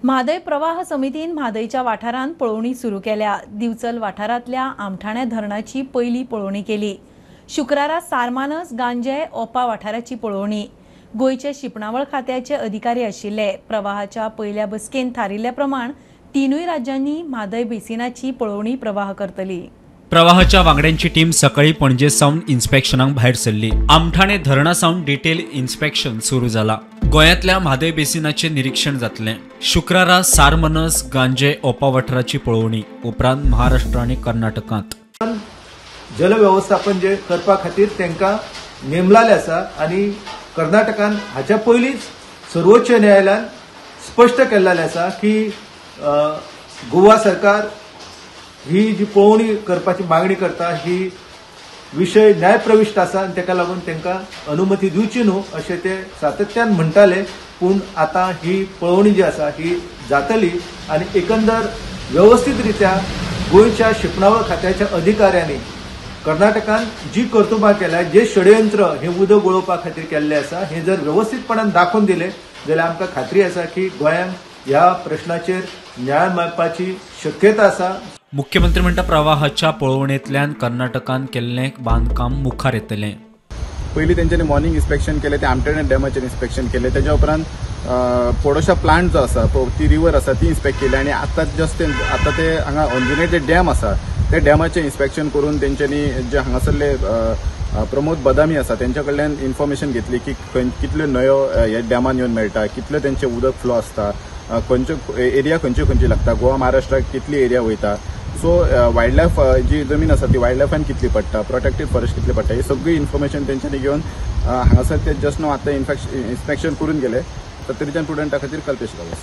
म्हादय प्रवाह समितीन म्हादयच्या वाठारांत पळोवणी सुरू केल्या. दिवचल वाठारांतल्या आमठाण्या धरणाची पयली पळोवणी केली. शुक्रारा सारमानस, गांजे, ओपा वाठाराची पळोवणी. गोंयचे शिंपणावळ खात्याचे अधिकारी आशिल्ले. प्रवाहाच्या पयल्या बसकेन थारिल्ल्या प्रमाण तिनूय राज्यांनी म्हादय बेसिनाची पळोवणी प्रवाह करतली. प्रवाहाच्या वांगड्यांची टीम सकाळी पणजे सावन इन्स्पेक्शनाक भायर सरली. आमठाणे धरणा सावन डिटेल इन्स्पेक्शन सुरू जाला. गोंयांतल्या म्हादय बेसिनाचें निरीक्षण जातलें. शुक्रारा सारमनस, गांजे, ओपा वाठाराची पळोवणी, उपरांत महाराष्ट्र आनी कर्नाटकांत जलवेवस्थापन जे करपा खातीर तांकां नेमलाले आसा आनी कर्नाटकान हाच्या पयलींच सर्वोच्च न्यायालयान स्पश्ट केल्लें आसा की गोवा सरकार ही जी पळोवणी करपाची मागणी करता ही विशय न्यायप्रविश्ट आसा आनी ताका लागून तांकां अनुमती दिवची न्हू अशें ते सातत्यान म्हणटाले. पूण आतां ही पळोवणी जी आसा ही जातली आनी एकंदर वेवस्थीत रित्या गोंयच्या शिंपणावळ खात्याच्या अधिकाऱ्यांनी कर्नाटकान जी कर्तुबां केल्या, जे षडयंत्र हे उदक वळोवपा खातीर केल्लें आसा हें जर वेवस्थीतपणान दाखोवन दिलें जाल्यार आमकां खात्री आसा की गोंयांक ह्या प्रश्नाचेर न्याय मेळपाची शक्यता आसा. मुख्यमंत्री म्हणटा प्रवाहाच्या पळोवणेंतल्यान कर्नाटकान केल्लें बांदकाम मुखार येतलें. पयलीं तेंच्यांनी मॉर्निंग इन्स्पेक्शन केलें, ते आमठाणे डॅमाचेर इन्स्पेक्शन केलें, तेज्या उपरांत पोडोशा प्लांट जो आसा ती रिवर आसा ती इन्स्पेक्ट केली आनी आतां जस्ट आतां ते हांगा अंजुने जे डॅम आसा ते डॅमाचें इन्स्पेक्शन करून तेंच्यांनी जे हांगासरले प्रमोद बदामी आसा तेंच्या कडल्यान इन्फॉर्मेशन घेतली की कितल्यो न्हंयो ह्या डॅमान येवन मेळटा, कितल्यो तेंचें उदक फ्लो आसता, खंयच्यो एरिया खंयच्यो खंयची लागता, गोवा महाराष्ट्राक कितली एरिया वयता, सो वायल्ड लायफ जी जमीन आसा ती वायल्ड लायफान कितली पडटा, प्रोटेक्टीव फॉरेस्ट कितली पडटा, ही सगळी इन्फॉर्मेशन तेंच्यांनी घेवन हांगासर ते जस्ट न्हू आतां इन्स्पेक्शन करून गेले. तर तरीच्यान प्रुडंटा खातीर कल्पेश गांवस.